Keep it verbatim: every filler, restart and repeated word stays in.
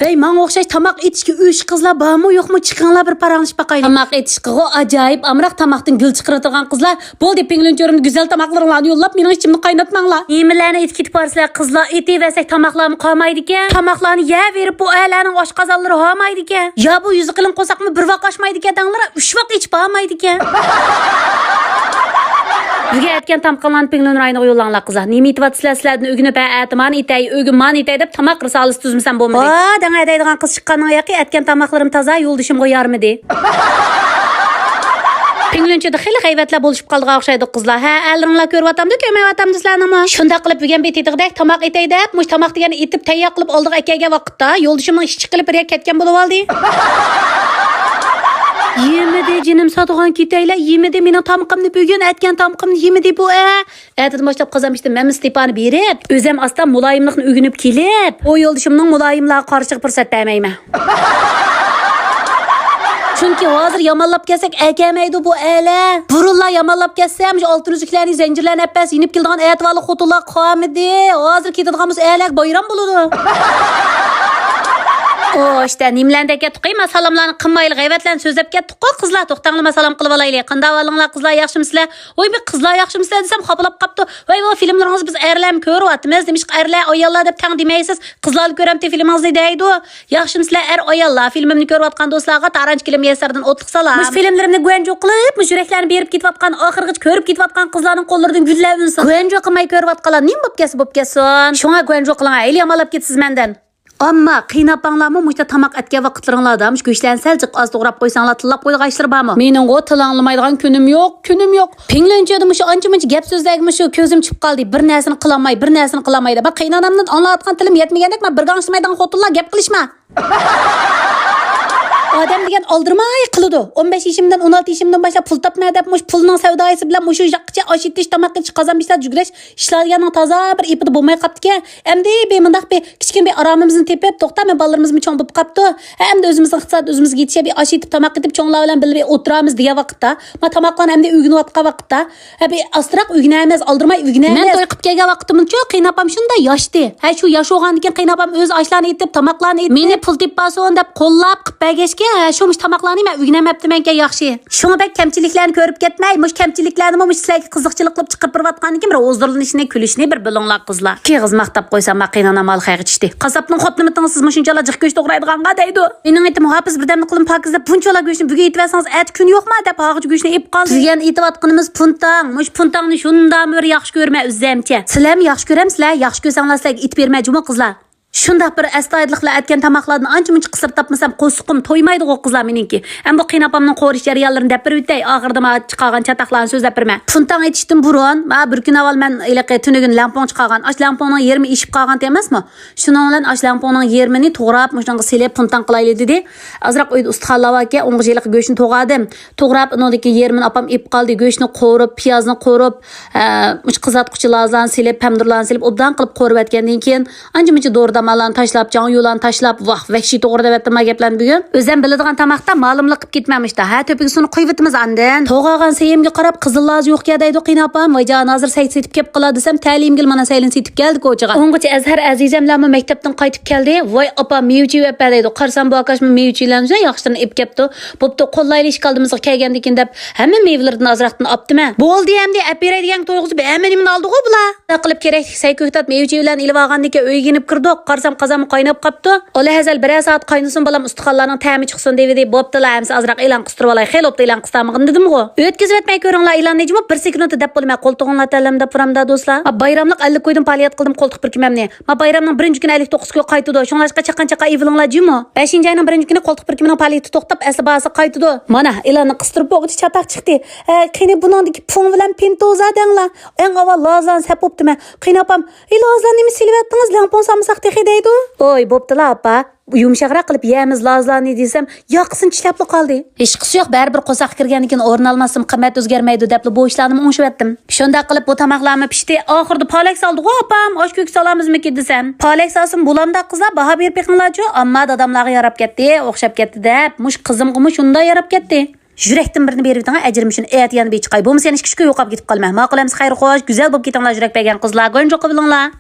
ۋەي، ماڭا ئوخشاش تاماق ئېتىشكە ئۆچ قىزلار بارمۇ يوقمۇ؟ چىقىڭلار، بىر پاراڭلىشىپ باقايلى. تاماق ئېتىشقىغۇ ئاجايىپ ئامراق تاماقتىن گۈل چىقىرىدىغان قىزلار. بولدى، پىڭلۈن چۆرۈمدە گۈزەل تاماقلىرىڭلارنى يوللاپ، مېنىڭ ئىچىمنى قايناتماڭلار. نېمىلەرنى ئېتىپ كېتىپ بارىسىلەر قىزلار؟ ئېتىۋەرسەك تاماقلارمۇ قالمايدىكەن. تاماقلارنى يەۋېرىپ، بۇ ئەرلەرنىڭ ئاشقازانلىرى ھارمايدىكەن. يا بۇ يۈزى قېلىن قورساقمۇ بىر ۋاق ئاچمايدىكەن دەڭلار، ئۈچ ۋاق ئېچىپ ھارمايدىكەن. بۈگۈن ئەتكەن تامىقىڭلارنى پىڭلۈن رايونىغا يوللاڭلار قىزلار. نېمە ئېتىۋاتىسىلەر، سىلەردىن ئۆگىنىپ، ھە، ئەتە مانى ئېتەي، ئۆگۈن مانى ئېتەي دەپ تاماق رىسالىسى تۈزمىسەم بولمىدى. ۋا، دەڭ ھەدەيدىغان قىز چىققاننىڭ ياقى، ئەتكەن تاماقلىرىم تازا يولدىشىمغا يارىمىدى. پىڭلۈنچىدە خېلى غەيۋەتلەر بولۇشۇپ قالىدىغان ئوخشايدۇ قىزلار. ھە، ئەرلىرىڭلار كۆرۈۋاتامدۇ، كۆرمەيۋاتامدۇ سىلەرنىڭمۇ؟ شۇنداق قىلىپ بۈگۈن بېتىدىغۇدەك تاماق ئېتەي دەپ، مۇشۇ تاماق دېگەننى ئېتىپ تەييار قىلىپ ئالدىغا ئەكەلگەن ۋاقىتتا، يولدىشىمنىڭ ئىشى چىقىپ بىر يەرگە كەتكەن بولۇۋالدى. يېمىدى، جېنىم ساتىدىغان كېتەيلە، يېمىدى مېنىڭ تامىقىمنى، بۈگۈن ئەتكەن تامىقىمنى يېمىدى بۇ، ئە. ئەتىدىن باشلاپ قازان ئىچتىم، مەمە ئىستېپانى بېرىپ، ئۆزەم ئاستا مۇلايىملىقنى ئۆگىنىپ كېلىپ، ئۇ يولدىشىمنىڭ مۇلايىملار قارىشىغا پۇرسەت بەرمەيمەن. چۈنكى ھازىر يامانلاپ كەتسەك ئەكەلمەيدۇ بۇ ئەرلەر. بۇرۇنلا يامانلاپ كەتسەم، شۇ ئالتۇن ئۈزۈكلەرنى، زەنجىرلەرنى ئەپ بەرسە، يېنىپ كېلىدىغان ئەتىۋارلىق خوتۇنلار قالمىدى. ھازىر كېتىدىغان بولسا ئەرلەرگە بايرام بولىدۇ. ئوشتە، نېمىلەردە كەتتۇق، ما سالاملارنى قىلمايلى، غەيۋەتلەرنى سۆزلەپ كەتتۇققۇ، قىزلار، توختاڭلار، ما سالام قىلىۋالايلى. قانداق ئەھۋالىڭلار قىزلار، ياخشىمۇسىلەر؟ ۋاي، بىر قىزلار ياخشىمۇسىلەر دېسەم، خاپىلاپ قاپتۇ. ۋاي، ۋاي، فىلىملىرىڭىزنى بىز ئەرلەرمۇ كۆرۈۋاتىمىز، نېمىشقا ئەرلەر، ئاياللار دەپ تەڭ دېمەيسىز؟ قىزلارلا كۆرەمتى فىلىمىڭىزنى دەيدۇ. ياخشىمۇسىلەر ئەر ئاياللار؟ فىلىمىمنى كۆرۈۋاتقان دوستلارغا تارانچى كىلىم مۇيەسسەردىن ئوتلۇق سالام. مۇشۇ فىلىملىرىمنى گۇەنجۇ قىلىپ، مۇشۇ يۈرەكلەرنى بېرىپ كېتىۋاتقان، ئاخىرغىچە كۆرۈپ كېتىۋاتقان قىزلارنىڭ قوللىرىدىن گۈللەر ئۈنسۇن. گۇەنجۇ قىلماي كۆرۈۋاتقانلار نېمە بولۇپ كەتسە بولۇپ كەتسۇن. شۇڭا گۇەنجۇ قىلىڭ، ھېلى يامانلاپ كېتىسىز مەندىن. ئەمما قىيناپاڭلارمۇ مۇشۇنداق تاماق ئەتكەن ۋاقىتلىرىڭلاردا مۇشۇ گۆشلەرنى سەل جىق ئاز توغراپ قويساڭلار، تىللاپ قويىدىغان ئىشلىرى بارمۇ؟ مېنىڭغۇ تىل ئاڭلىمايدىغان كۈنۈم يوق، كۈنۈم يوق. پىڭلۈنچىدە مۇشۇ ئانچە-مۇنچە گەپ سۆزلەرگە مۇشۇ كۆزۈم چۈشۈپ قالدى. بىر نەرسىنى قىلالماي، بىر نەرسىنى قىلالماي دەپ. قېيىنئانامدىن ئاڭلاۋاتقان تىلىم يەتمىگەندەك، مەن بىر ئاڭشىمايدىغان خوتۇنلار گەپ قىلىشما. ئادەم دېگەن ئالدىرىماي قىلىدۇ. ئون بەش يېشىمدىن، ئون ئالتە يېشىمدىن باشلاپ پۇل تاپىمەن دەپ، مۇشۇ پۇلنىڭ سەۋداسى بىلەن مۇشۇ ياققىچە ئاش ئېتىش، تاماق ئېتىش، قازان بېشىدا جۈگرەش، ئىشلار دېگەننىڭ تازا بىر ئېپىدە بولماي قاپتىكەن. ئەمدى بىر مۇنداق بىر كىچىككىنە بىر ئارامىمىزنى تېپىپ، توختاڭ، مەن بالىلىرىمىزمۇ چوڭ بولۇپ قاپتۇ. ھە، ئەمدى ئۆزىمىزنىڭ ئىقتىسادى ئۆزىمىزگە يېتىشە، بىر ئاش ئېتىپ، تاماق ئېتىپ، چوڭلار بىلەن بىللە بىر ئولتۇرامىز دېگەن ۋاقىتتا، ما تاماقلارنى ئەمدى ئۆگىنىۋاتقان ۋاقىتتا، ھە، بىر ئاستىراق ئۆگىنەمىز، ئالدىرىماي ئۆگىنەمىز. مەن توي قىلىپ كەلگەن ۋاقتىمدىچۇ قېيىنئاپام شۇنداق ياشتى. ھە، شۇ ياش بولغاندىن كېيىن قېيىنئاپام ئۆزى ئاشلارنى ئېتىپ، تاماقلارنى ئېتىپ، مېنى پۇل تېپىپ بارسۇن دەپ قوللاپ قىلىپ بەرگەچكە، ھە، شۇ مۇشۇ تاماقلارنى مەن ئۆگىنەلمەپتىمەنكەن ياخشى. شۇڭا بەك كەمچىلىكلەرنى كۆرۈپ كەتمەي، مۇشۇ كەمچىلىكلەرنىمۇ مۇشۇ سىلەرگە قىزىقچىلىق قىلىپ چىقىرىپ بېرىۋاتقاندىن كېيىن بىر ھۇزۇرلىنىشنى، كۈلۈشنى بىر بىلىڭلار قىزلار. كېغىز ماختاپ قويسام، ما قېيىنئانام ھالقايغا چۈشتى. قاسساپنىڭ خوتۇنىمىتىڭىز سىز مۇشۇنچىلا جىق گۆش توغرايدىغانغا دەيدۇ. مېنىڭ ئېتىم ھاپىز بىردەملا قىلىم پاكىز دەپ بۇنچىلا گۆشنى بۈگۈن ئېتىۋەرسىڭىز، ئەتە كۈن يوقما دەپ ھاغىچە گۆشنى ئېلىپ قالدى. بۈگۈن ئېتىۋاتقىنىمىز پۇنتاڭ. مۇشۇ پۇنتاڭنى شۇنداقمۇ بىر ياخشى كۆرىمەن ئۆزەمچە. سىلەرمۇ ياخشى كۆرەمسىلەر؟ ياخشى كۆرسەڭلار سىلەرگە ئېتىپ بېرىمەن جۇمۇ قىزلار. شۇنداق بىر ئەستايىدىللىق بىلەن ئەتكەن تاماقلاردىن ئانچە-مۇنچە قىسىر تاپمىسام، قورسىقىم تويمايدىغۇ قىزلار مېنىڭكى. ئەمدى بۇ قېيىنئاپامنىڭ قورۇش جەريانلىرىنى دەپ بېرىۋېتەي، ئاخىرىدا ماڭا چىقارغان چاتاقلارنى سۆزلەپ بېرىمەن. پۇنتاڭ ئېتىشتىن بۇرۇن، مانا بىر كۈن ئاۋۋال مەن ھېلىقى تۈنۈگۈن لەڭپۇڭ چىقارغان، ئاش لەڭپۇڭنىڭ يېرىمى ئېشىپ قالغانتى ئەمەسمۇ؟ شۇنىڭ بىلەن ئاش لەڭپۇڭنىڭ يېرىمىنى توغراپ، مۇشۇنىڭغا سېلىپ پۇنتاڭ قىلايلى دېدى. ئازراق ئۆيدە ئۇستىخانلار باركەن، ئوڭغا ھېلىقى گۆشنى توغرىدىم. توغراپ، ئۇنىڭدىكى يېرىمىنى ئاپام ئېلىپ قالدى. گۆشنى قورۇپ، پىيازنى قورۇپ، ئە، مۇشۇ قىزارتقۇچى لازلارنى سېلىپ، پەمىدۇرلارنى سېلىپ، ئوبدان قىلىپ قورۇۋەتكەندىن كېيىن، ئانچە-مۇنچە دورا-داماللارنى تاشلاپ، جاڭيۇلارنى تاشلاپ، ۋاھ، ۋەھشىي توغرا دەۋەتتىم ما گەپلەرنى بۈگۈن. ئۆزەم بىلىدىغان تاماقتا مالىملىق قىلىپ كېتىمەن مۇشتا. ھە، تۆپىگە سۇنى قۇيۇۋېتىمىز ئاندىن. توغرىغان سېيىمگە قاراپ، قىزىل لازا يوقكەن دەيدۇ قېيىنئاپام. ۋايجان، ھازىر سەي سېتىپ كېلىپ قالار دېسەم، تەلىيىمگىلا مانا سەيلىنى سېتىپ كەلدى كوچىغا. ئۇنغىچە ئەزھەر ئەزىزەملەرمۇ مەكتەپتىن قايتىپ كەلدى. ۋاي ئاپا، مېۋە چېۋىپ بەر دەيدۇ. قارىسام، بۇ ئاكاشمۇ مېۋە چېۋىلەرنى ياخشىلىرىنى ئېلىپ كەپتۇ. بوپتۇ، قوللايلى ئىشىك ئالدىمىزغا كەلگەندىكىن دەپ، ھەممە مېۋىلىرىدىن ئازراقتىن ئاپتىمەن. بولدى ئەمدى، ئەپ بېرەي دېگەنگە تويغۇزۇپ، ھەممە نېمىنى ئالدىغۇ بۇلار. شۇنداق قىلىپ كېرەكلىك سەي كۆكتات، مېۋە چېۋىلەرنى ئېلىۋالغاندىن كېيىن ئۆيگە يېنىپ كىردۇق. قارىسام، قازانمۇ قايناپ قاپتۇ. ئالا ھەزەل، بىرەر سائەت قاينىسۇن بالام، ئۇستىخانلارنىڭ تەمى چىقسۇن دېۋىدى. بوپتىلا، ئەمسە ئازراق ئېلان قىستۇرۇۋالاي. خېلى بوپتۇ ئېلان قىستۇرمىغىنى دېدىمغۇ. ئۆتكۈزۈۋەتمەي كۆرۈڭلار ئېلاننى جۇمۇ، بىر سېكۇنتتا دەپ بولىمەن، قولتۇقۇڭلار تەللەمدە پۇرامدا دوستلار. بايراملىق ئەللىك كويدىن پائالىيەت قىلدىم قولتۇق بىركىمەمنى. ما بايرامنىڭ بىرىنچى كۈنى ئەللىك توققۇز كوي قايتىدۇ. شۇڭلاشقا چاققان-چاققان ئېلىۋېلىڭلار جۇمۇ. بەشىنچى ئاينىڭ بىرىنچى كۈنى قولتۇق بىركىمىنىڭ پائالىيىتى توختاپ، ئەسلى بازىسىغا قايتىدۇ. مانا، ئېلاننى قىستۇرۇپ بولغۇچە چاتاق چىقتى. ھە، قېنى بۇنىڭدىكى پۇڭ بىلەن پىنتوزا دەڭلار. ئەڭ ئاۋۋال لازىلارنى سەپ بوپتىمەن. قېنى ئاپام، ئى لازىلار نېمە سېلىۋەتتىڭىز، لەڭپۇڭ سالمىساق تېخى دەيدۇ. ئوي، بوپتىلا ئاپا. يۇمشاقراق قىلىپ يەيمىز لازىلارنى دېسەم، ياقىسىنى چىشلەپلا قالدى. ھېچقىسى يوق، بەرىبىر قورساققا كىرگەندىن كېيىن ئورۇن ئالماستىن قىممەت ئۆزگەرمەيدۇ دەپلا بۇ ئىشلارنىمۇ ئوڭشىۋەتتىم. شۇنداق قىلىپ بۇ تاماقلارمۇ پىشتى. ئاخىرىدا پالەك سالدىغۇ ئاپام، ئاش كۆكى سالامىزمىكىن دېسەم، پالەك سالسىمۇ بولامدۇ قىزلار، باھا بېرىپ بېقىڭلارچۇ، ئامما داداملارغا ياراپ كەتتى، ئوخشاپ كەتتى دەپ، مۇشۇ قىزىمغىمۇ شۇنداق ياراپ كەتتى. يۈرەكتىن بىرنى بېرىۋېتىڭ، ئەجرىم شۇنى ئەتە يەنە بېرىپ چىقاي، بولمىسا يەنە ئىككى ئۈچ كۈن يوقاپ كېتىپ قالىمەن. ماقۇل ئەمىسە، خەير خوش، گۈزەل بولۇپ كېتىڭلار، يۈرەك بەرگەن قىزلار، گۇەنجۇ قىلىۋېلىڭلار.